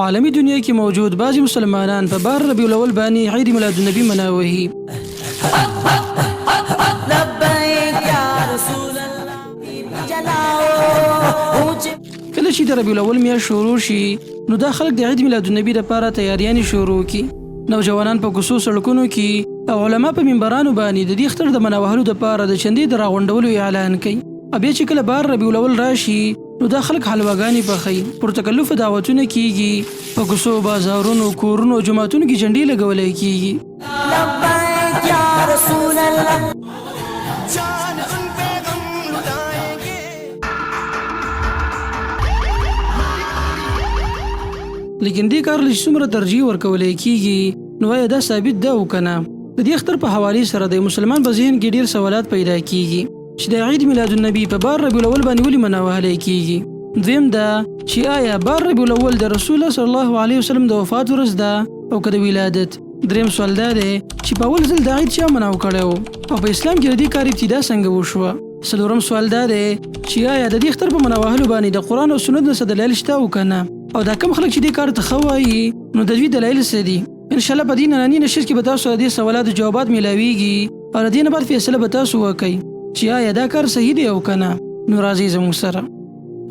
په عالمي دنیا کې موجود بعضې مسلمانان په بار ربیع الاول باندې عید میلاد النبي مناوهي. کله چې د ربیع الاول میاشت شروع شي نو دا خلک د عید میلاد النبي لپاره تیاریانې شروع کړي. نوجوانان په کوڅو سړکونو کې او علما په منبرانو باندې د دې اختر د مناوهلو لپاره د چندې د راغونډولو اعلان کوي. او بیا چې کله بار ربیع الاول راشي نو دا خلک حلواګانې پخوي، پرتکلفه دعوتونه کیږي، په کوڅو، بازارونو، کورونو او جوماتونو کې جنډې لګولای کیږي. لبیک یا رسول الله. لیکن دې کار له چې څومره ترجیح ورکولای کیږي نو آیا دا ثابت ده او که نه؟ د دې اختر په حوالې سره د مسلمان په ذهن کې ډیر سوالات پیدا کیږي. چې د عید میلاد النبي په بار ربیع الاول باندې ولې مناوهلی کیږي؟ دویم دا چې آیا بار ربیع الاول د رسول الله صلی الله علیه وسلم د وفات ورځ ده او که د ولادت؟ دریم سوال دا دی چې په اول ځل د عید چا مناو کړی و او په اسلام کې د دې کار ابتدا څنګه وشوه؟ څلورم سوال دا دی چې آیا د دې اختر په مناوهلو باندې د قرآن او سنت نه څه دلایل شته او که نه؟ او دا کوم خلک چې دې کار ته ښه وایي نو د دوی دلایل څه دي؟ ان شاء الله په دې ننني نشست کې به تاسو د دې سوالاتو جوابات میلاویږي او له دې نه بعد فیصله به تاسو وکړئ چې آیا دا کار صحیح دی او که نه. نو راځئ زموږ سره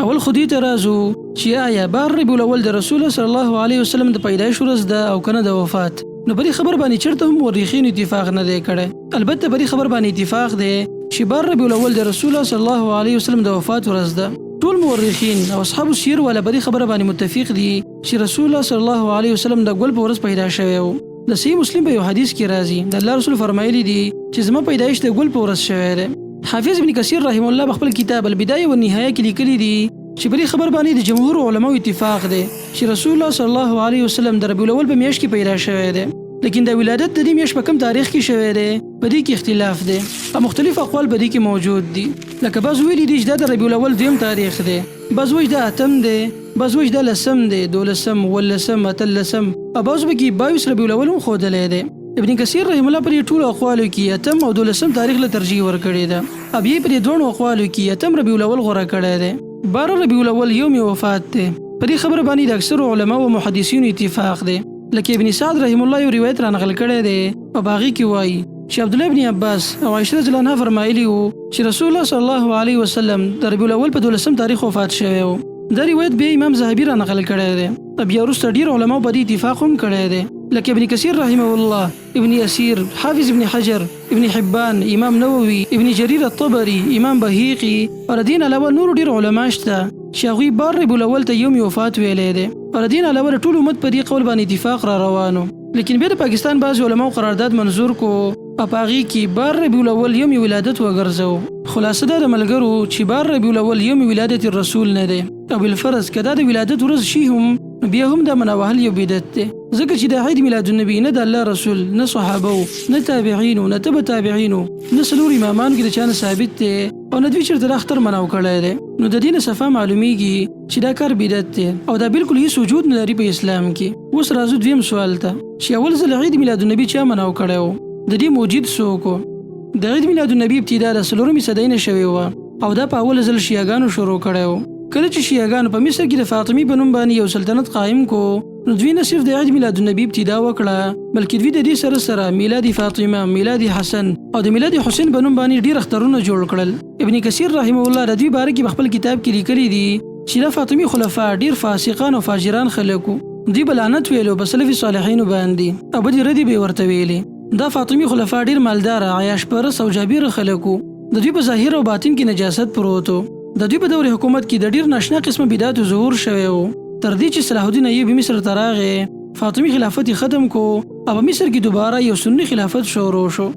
اول خو دې ته راځو چې آیا بار ربیع الاول د رسول صلی الله علیه وسلم د پیدایش ورځ ده او که نه د وفات؟ نو په دې خبر باندې چېرته هم مورخینو اتفاق نه دی کړی. البته په دې خبر باندې اتفاق دی چې بار ربیع الاول د رسول صلی الله علیه وسلم د وفات ورځ ده. ټول مورخین او اصحاب السیر والا په دې خبره باندې متفق دي چې رسول الله صلی الله علیه وسلم د ګل په ورځ پیدا شوی و. د صحیح مسلم په یو حدیث کې راځي د الله رسول فرمایلی دي چې زما پیدایش د ګل په ورځ شوی دی. حافظ ابن کثیر رحم الله په خپل کتاب البدایه والنهایه کې لیکلي دي چې په دې خبر باندې د جمهور علماو اتفاق دی چې رسول الله صلی الله علیه وسلم د ربیع الاول په میاشت کې پیدا شوی دی، لیکن د ولادت د دې میاشت په کوم تاریخ کې شوی دی په دې کې اختلاف دی او مختلف اقوال په دې کې موجود دي. لکه بعض ویلي دي چې دا د ربیع الاول دویم تاریخ دی، بعض وایي چې دا اتم دی، بعض وایي چې دا لسم دی، دولسم، اوولسم، اتلسم او بعضو پکې 22 ربیع الاول هم ښودلی دی. ابن کثیر رحمه الله په دې ټولو اقوالو کې اتم او دولسم تاریخ له ترجیح ورکړې ده او بیا یې په دې دواړو اقوالو کې اتم ربیع الاول غوره کړی دی. 12 ربیع الاول یوم وفات دی. په دې خبره باندې د اکثرو علماو او محدثینو اتفاق دی. لکه ابن سعد رحمه الله یو روایت را نقل کړی دی او په هغې کې وایي چې عبدالله ابن عباس او عائشه رضی الله عنها فرمایلي وو چې رسول الله صلی الله علیه وسلم د ربیع الاول په دولسم تاریخ وفات شوی و. دا روایت بیا امام ذهبي را نقل کړی دی او بیا وروسته ډیر علماو په دې اتفاق هم کړی دی، لکه ابن کثیر رحمه الله، ابن اسیر، حافظ ابن حجر، ابن حبان، امام نووي، ابن جریر الطبري، امام بهیقي او له دې نه علاوه نور ډیر علما شته چې هغوی بار ربیع الاول ته یوم وفات ویلی دی او له دې نه علاوه د ټول امت په دې قول باندې اتفاق را روان و. لیکن بیا د پاکستان بعضې علماو قرارداد منظور کو او په هغې کې بار ربیع الاول یوم ولادت وګرځوو. خلاصه دا د ملګرو چې بار ربیع الاول یوم ولادت الرسول نه دی او بالفرض که دا د ولادت ورځ شي هم نو بیا هم دا مناوهل یو بدعت دی، ځکه چې د عید میلاد النبي نه د الله رسول، نه صحابه، نه تابعینو، نه تبع تابعینو، نه څلور امامانو کې د چا نه ثابت دی او نه دوی چېرته دا اختر مناو کړی دی. نو د دې نه صفا معلومیږي چې دا کار بدعت دی او دا بالکل هیڅ وجود نه لري په اسلام کې. اوس راځو دویم سوال ته چې اول ځل عید میلاد النبي چا مناو کړی و، د دې موجد څوک و؟ د عید میلاد النبي ابتدا د څلورمې صدۍ نه شوې وه او دا په اول ځل شیعهګانو شروع کړی و. کله چې شیعهګانو په مصر کې د فاطمي په نوم باندې یو سلطنت قایم کو نو دوی نه صرف د عید میلاد النبي ابتدا وکړه بلکې دوی د دې سره سره میلاد فاطمه، میلاد حسن او د میلاد حسین په نوم باندې ډیر اخترونه جوړ کړل. ابن کثیر رحمه الله د دوی باره کې په خپل کتاب کې لیکلي دي چې دا فاطمي خلفا ډیر فاسقان او فاجران خلک وو، دوی به لعنت ویلو په سلف صالحینو باندې او بدې ردې به یې ورته ویلې. دا فاطمي خلفا ډیر مالداره، عیاش پرست او جابر خلک وو، د دوی په ظاهر او باطن کې نجاست پروت و. د دوی په دور حکومت کې د ډیر ناشنا قسمه بدعاتو ظهور شوی و، تر دې چې صلاح الدین ایوبي مصر ته راغی، فاطمي خلافت یې ختم کو او په مصر کې دوباره یو سني خلافت شروع شو.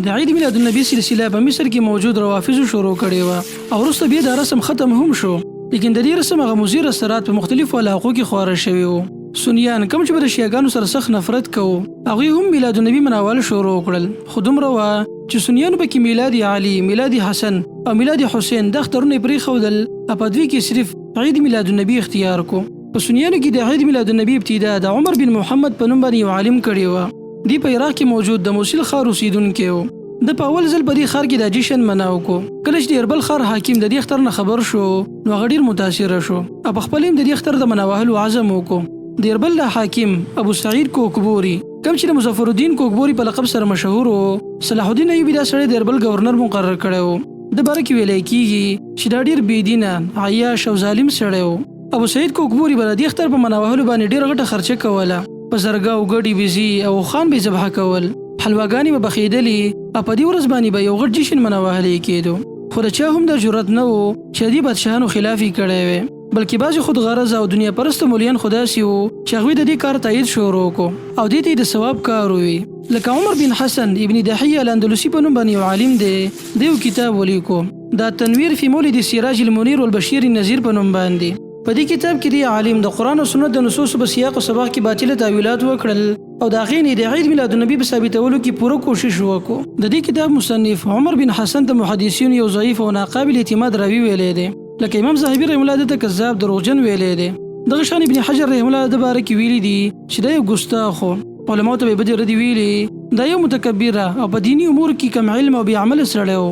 د عید میلاد النبي سلسله په مصر کې موجود روافضو شروع کړې وه او وروسته بیا دا رسم ختم هم شو، لیکن د دې رسم هغه مضر اثرات په مختلفو علاقو کې خواره شوي وو. سنیان کوم چې به د شیعهګانو سره سخت نفرت کوو هغوی هم میلاد النبي مناول شروع کړل، خو دومره وه چې سنیانو پکې میلاد علي، میلاد حسن او میلاد حسین دا اخترونه یې پرېښودل او په دوی کې صرف عید میلاد النبي اختیار کو. په سنیانو کې د عید میلاد النبي ابتدا د عمر بن محمد په نوم باندې یو عالم کړې وه. دی په عراق کې موجود د موصل ښار اوسېدونکی و. ده په اول ځل په دې ښار کې دا جشن مناو کو. کله چې د اربل ښار حاکم د دې اختر نه خبر شو نو هغه ډیر متاثر شو او په خپل هم د دې اختر د مناوهلو عزم وکړو. د اربل د حاکم ابو سعید کوکبوري، کوم چې د مظفر الدین کوکبوري په لقب سره مشهور و، صلاح الدین ایوبي دا سړی د اربل گورنر مقرر کړی و. د باره کې ویلی کیږي چې دا ډیر بې دینه، عیاش او ظالم سړی و. ابو سعید کوکبوري به د دې اختر په مناوهلو باندې ډېره غټه خرچه کوله، په زرګاو ګډي بېزي او اوښان به یې ذبح کول، حلواګانې به پخېدلې او په دې ورځ باندې به یو غټ جشن مناوهلی کېدو. خو د چا هم دا جرأت نه و چې د دې بادشاهانو خلاف یې کړی وی، بلکې بعضې خود غرضه او دنیا پرسته مولیان خو داسې وو چې هغوی د دې کار تایید شروع کړو او دې ته یې د ثواب کار ووی. لکه عمر بن حسن ابن دحیه الاندلسي په نوم باندې یو عالم دی، ده یو کتاب ولیکو د التنویر فی مولد السراج المنیر والبشیر النذیر په نوم باندې. په دې کتاب کې دې عالم د قرآن او سنت د نصوصو په سیاق او سباق کې باطله تاویلات وکړل او د هغې نه یې د عید میلاد النبي په ثابتولو کې پوره کوشش وکړو. د دې کتاب مصنف عمر بن حسن ته محدثینو یو ضعیف او ناقابل اعتماد راوي ویلی دی، لکه امام ذهبي رحمه الله ده ته کذاب، دروغجن ویلی دی. دغه شان ابن حجر رحمه الله د ده باره کې ویلي دي چې دا یو ګستاخ و، علماو ته به یې بدې ردې ویلې، دا یو متکبره او په دیني امورو کې کم علم او بې عمله سړی و.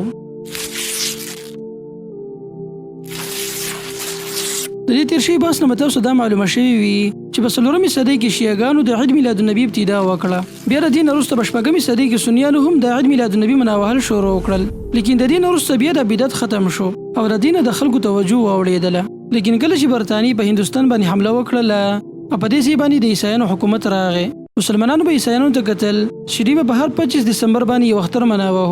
د دې تېر شوي بحث نه به تاسو دا معلومه شوې وي چې په څلورمې صدۍ کې شیعه ګانو د عید میلاد النبي ابتدا وکړه. بیا د دې نه وروسته په شپږمې صدۍ کې سنیانو هم د عید میلاد النبي مناوهل شروع کړل، لیکن د دې نه وروسته بیا دا بدعت ختم شو او د دې نه د خلکو توجه واوړېدله. لیکن کله چې برتانیې په هندوستان باندې حمله وکړله او په دې ځای باندې د عیسایانو حکومت راغی، مسلمانانو به عیسایانو ته کتل چې دوی به په هر 25 دسمبر باندې یو اختر مناوه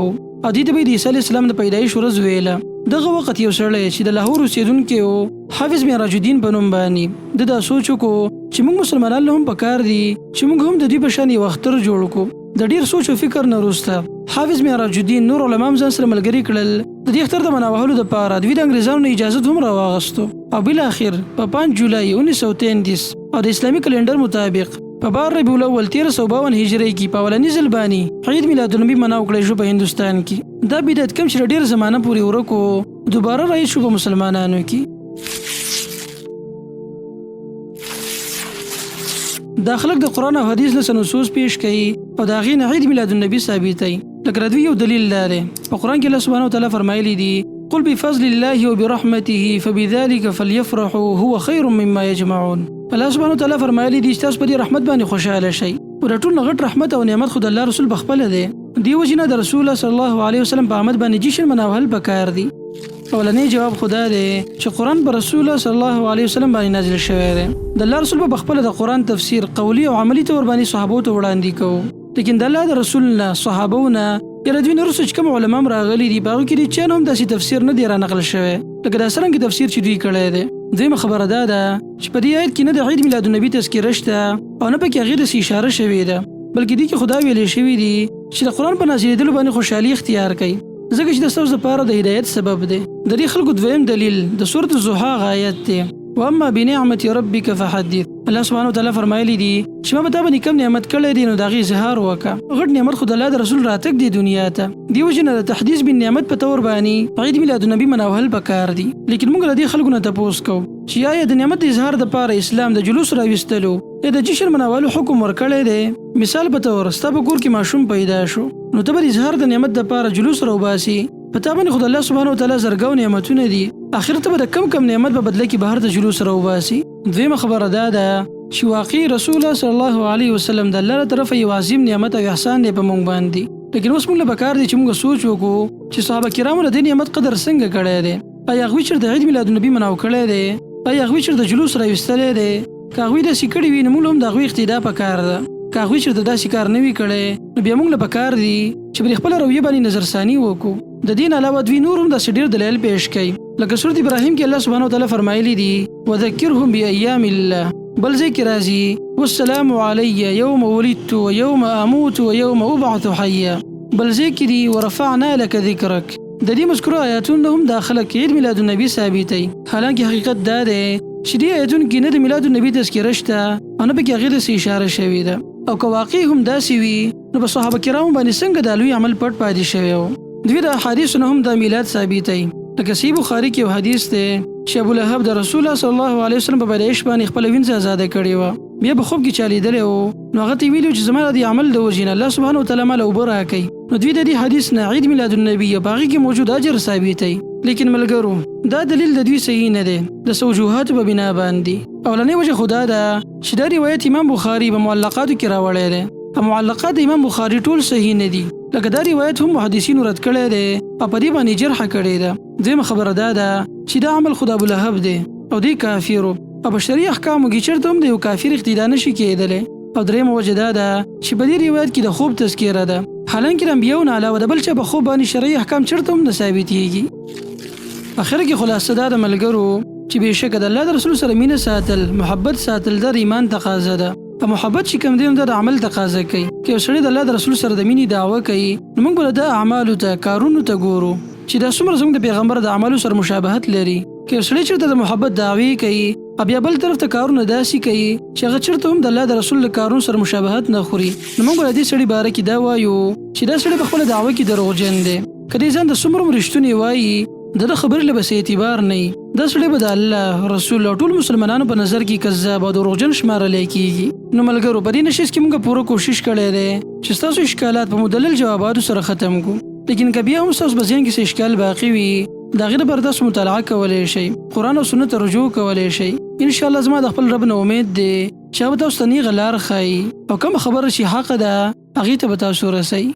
او دوی ته به یې د عیسی علیه السلام د پیدایش ورځ ویله. دغه وخت یو سړی چې د لاهور اوسېدونکی و، حافظ معراج الدین په نوم باندې، ده دا سوچ وکړو چې موږ مسلمانان له هم پکار دي چې موږ هم د دوی په شان یو اختر جوړ کړو. د ډیر سوچ او فکر نه وروسته حافظ معراج الدین نور علما هم ځان سره ملګري کړل. د دې اختر د مناوهلو دپاره دوی د انګریزانو نه اجازه هم راواغستو او بالاخر په 5 جولای 1933 او د اسلامي کلندر مطابق په 12 ربیع الاول 1352 هجري کې په اولني ځل باندې عید میلاد النبي مناو کړی شو په هندوستان کې. دا بدعت کوم چې ډیر زمانه پورې ورک و، دوباره رایج شو په مسلمانانو کې. دا خلک د قرآن او حدیث له نصوص پیش کوي او د هغې نه عید میلاد النبي ثابتوي. لکه د دوی یو دلیل دا دی، په قرآن کې الله سبحانه وتعالی فرمایلی دي: قل بفضل الله وبرحمته فبذلك فليفرحوا هو خير مما يجمعون. الله سبحانه وتعالی فرمایلی دي چې تاسو په دې رحمت باندې خوشحاله شئ، او د ټول نه غټ رحمت او نعمت خو د الله رسول په خپله دی. دې وجې نه د رسول الله صلی الله علیه وسلم په آمد باندې جشن مناوهل پکار دي. اولنی جواب خو دا دی چې قرآن پر رسول الله صلی الله علیه وسلم باندې نازل شوی دی. د الله رسول به خپله د قرآن تفسیر قولی او عملی تور باندې صحابو ته وړاندې کوو، لیکن د الله د رسول نه، صحابو نه یا د دوی نه وروسته چې کوم علما هم راغلي دي، په هغو کې د چا نه هم داسې تفسیر نه دی را نقل شوی لکه دا څرنګه تفسیر چې دوی کړی دی. دویمه خبره دا ده چې په دې آیت کې نه د عید میلاد النبي تذکره شته او نه پکې هغې داسې اشاره شوې ده، بلکې دې کې خو دا ویلی شوي دي چې د قرآن په نازلېدلو باندې خوشحالي اختیار کړئ، ځکه چې د ستاسو دپاره د هدایت سبب دی. د دې خلکو دویم دلیل د سورة الضحی هغه آیت دی: واما بنعمت ربک فحدث. الله سبحانه وتعالی فرمایلی دي چې ما په تا باندې کوم نعمت کړی دی نو د هغې اظهار وکړه. غټ نعمت خو د الله د رسول راتګ دی دنیا ته. دې وجې نه د تحدیث بالنعمت په تور باندې عید میلاد النبي مناوهل پکار دي. لیکن موږ له دې خلکو نه تپوس کوو چې آیا د نعمت د اظهار دپاره اسلام د جلوس راویستلو یا د جشن مناولو حکم ورکړی دی؟ مثال په تور، ستا په کور کې ماشوم پیدا شو نو ته به د اظهار د نعمت دپاره جلوس راوباسي. په تا باندې خو د الله سبحانه وتعالی زرګاو نعمتونه دي، اخر ته به د کم کم نعمت په بدله کې بهر ته جلوس راوباسي. دویمه خبره دا ده چې واقعي رسول الله صلی الله علیه وسلم د الله له طرفه یو عظیم نعمت او احسان دی په موږ باندې، لیکن اوس موږ له پکار دی چې موږ سوچ وکړو چې صحابه کرامو د دې نعمت قدر څنګه کړی دی. آیا هغوی چېرته عید میلاد النبي مناو کړی دی؟ آیا هغوی چېرته جلوس راویستلی دی؟ که هغوی داسې کړي وي نو موږ هم د هغوی اقتدا پکار ده. که هغوی چېرته داسې کار نه وي کړی نو بیا موږ له پکار دي چې پر خپله رویه باندې نظرثاني وکړو. د دې نه علاوه دوی نور هم داسې ډېر دلایل پیش کوي، لکه سورة ابراهیم کې الله سبحانه وتعالی فرمایلی دي: وذکرهم بأیام الله. بل ځای کې راځي: والسلام علی یوم ولدت ویوم اموت ویوم ابعث حیا. بل ځای کې دي: ورفعنا لک ذکرک. د دې مذکورو آیاتونو هم دا خلک عید میلاد النبي ثابتوي، حالانکه حقیقت دا دی چې دې آیتونو کې نه د میلاد النبي تذکره شته او نه پکې هغې داسې اشاره شوې ده. او که واقع هم داسې وي نو په صحابه کرامو باندې څنګه دا لوی عمل پټ پاتې شوی و؟ دوی د احادیثو نه هم دا میلاد ثابتوي، لکه صحیح بخاري کې یو حدیث دی چې ابو لهب د رسول الله صلی الله علیه وسلم په پیدایش باندې خپله وینځه ازاده کړې وه، بیا په خوب کې چا لیدلی و نو هغه ته یې ویلي و چې زما د دې عمل د وجې نه الله سبحانه وتعالی ما له اوبه راکوي. نو دوی د دې حدیث نه عید میلاد النبي او په هغې کې موجود اجر ثابتوي. لیکن ملګرو، دا دلیل د دوی صحیح نه دی د څه وجوهاتو په بنا باندې. اولنۍ وجه خو دا ده چې دا روایت امام بخاري په معلقاتو کې راوړی دی، او معلقات د امام بخاري ټول صحیح نه دي، لکه دا روایت هم محدثینو رد کړی دی او په دې باندې جرح کړې ده. دویمه خبره دا ده چې دا عمل خو د ابولهب دی او دی کافر، او په شرعي احکامو کې چېرته هم د یو کافر اقتدا نه شي کېدلی. او درېیمه وجه دا ده چې په دې روایت کې د خوب تذکره ده، حالانکه د انبیاو نه علاوه د بل چا په خوب باندې شرعي احکام چېرته هم نه ثابتېږي. اخر کې خلاصه دا ده ملګرو چې بېشکه د الله د رسول سره مینه ساتل، محبت ساتل دا د ایمان تقاضا ده، او محبت چې کوم دی نو دا د عمل تقاضا کوي. که یو سړی د الله د رسول سره د مینې دعوه کوي، نو موږ به د ده اعمالو ته، کارونو ته ګورو چې دا څومره زموږ د پیغمبر د اعمالو سره مشابهت لري. که یو سړی چېرته د محبت دعوې کوي او بیا بل طرف ته کارونه داسې کوي چې هغه چېرته هم د الله د رسول له کارونو سره مشابهت نه خوري، نو موږ به د دې سړي باره کې دا وایو چې دا سړی په خپله دعوه کې دروغجن دی. که دی ځان ته څومره هم رښتونی وایي، د ده خبرې له به څه اعتبار نه وي. دا سړی به د الله، رسول او ټول مسلمانانو په نظر کې کذاب او دروغجن شمارلی کېږي. نو ملګرو، په دې نشست کې موږ پوره کوشش کړی دی چې ستاسو اشکالات په مدلل جواباتو سره ختم کړو، لیکن که بیا هم ستاسو په ذهن کې څه اشکال باقي وي، د هغې لپاره تاسو مطالعه کولی شئ، قرآن او سنت ته رجوع کولی شئ. ان شاء الله زما د خپل رب نه امید دی چې هغه به تاسو ته نیغه لار ښایي او کومه خبره چې حق ده هغې ته به تاسو رسوي.